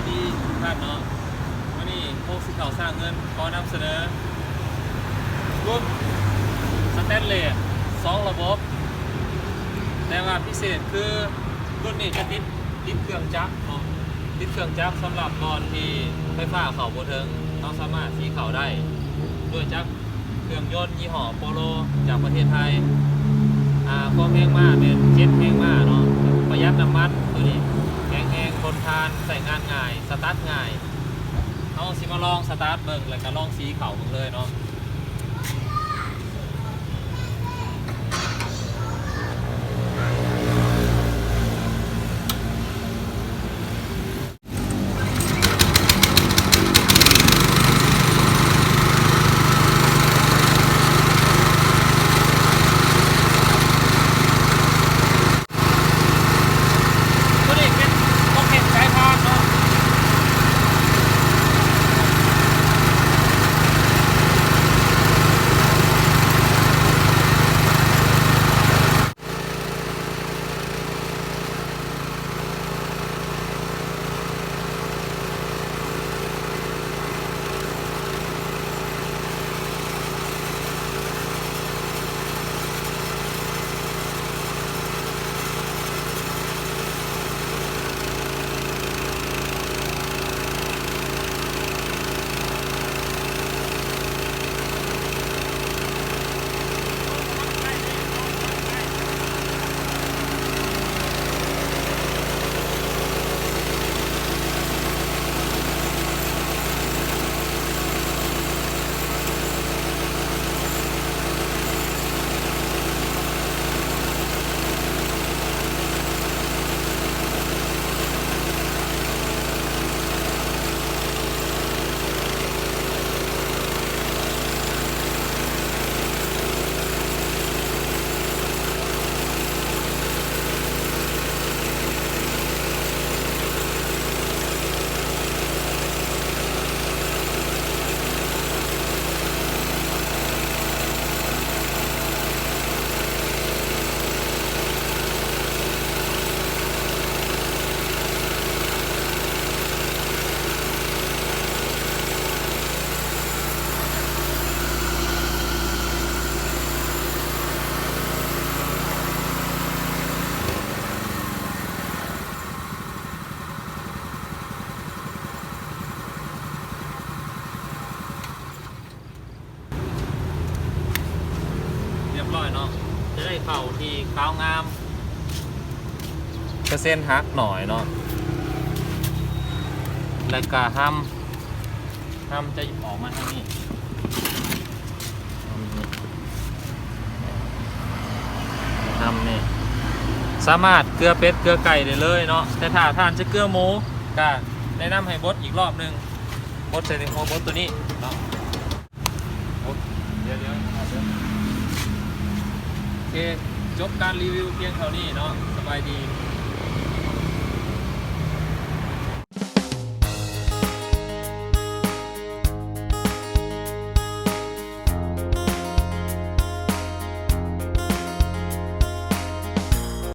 ດີທຸກທ່ານເນາະ, ມື້ນີ້ໂຮງສີເຂົ້າສ້າງເງິນຂໍນຳສະເໜີລຸ້ນສະແຕນເລດສອງລະບົບ, ແຕ່ວ່າພິເສດຄືລຸ້ນນີ້ຈະຕິດ ຕິດເຄື່ອງຈັກເນາະ, ຕິດເຄື່ອງຈັກສຳລັບບ່ອນທີ່ໄຟຟ້າເຂົ້າບໍ່ເຖິງ, ເຮົາສາມາດສີເຂົ້າໄດ້ດ້ວຍຈັກ ເຄື່ອງຍົນຍີ່ຫໍ້ໂປໂລຈາກປະເທດໄທ. ອາ ຄວາມແຮງມ້າແມ່ນເຈັດແຮງມ້າເນາະ, ປະຢັດນ້ຳມັນ ໂຕນີ້ແຂງແຮງ ທົນທານ ໃຊ້ງານງ່າຍ ສະຕາດງ່າຍ. ເຮົາຊິມາລອງສະຕາດເບິ່ງ ແລ້ວກະລອງສີເຂົ້າເບິ່ງເລີຍເນາະ. ໂຕນີ້ເປັນບັກເຫັນສາຍພານເນາະ. ຮຽບຮ້ອຍເນາະ, ຈະໄດ້ເຂົ້າທີ່ຂາວງາມ, ເປີເຊັນຫັກໜ້ອຍເນາະ, ແລ້ວກະຮຳ ຮຳຈະອອກມາທາງນີ້, ຮຳນີ້ ສາມາດເກືອເປັດເກືອໄກ່ໄດ້ເລີຍເນາະ, ແຕ່ຖ້າທ່ານຈະເກືອໝູ ກະແນະນຳໃຫ້ບົດອີກລອບໜຶ່ງ, ບົດໃສ່ຫົວບົດໂຕນີ້ເນາະ. ໂອ ດຽວ ດຽວ ໂອເຄ ຈົບການຣີວິວພຽງເທົ່ານີ້ເນາະ. ສະບາຍດີ.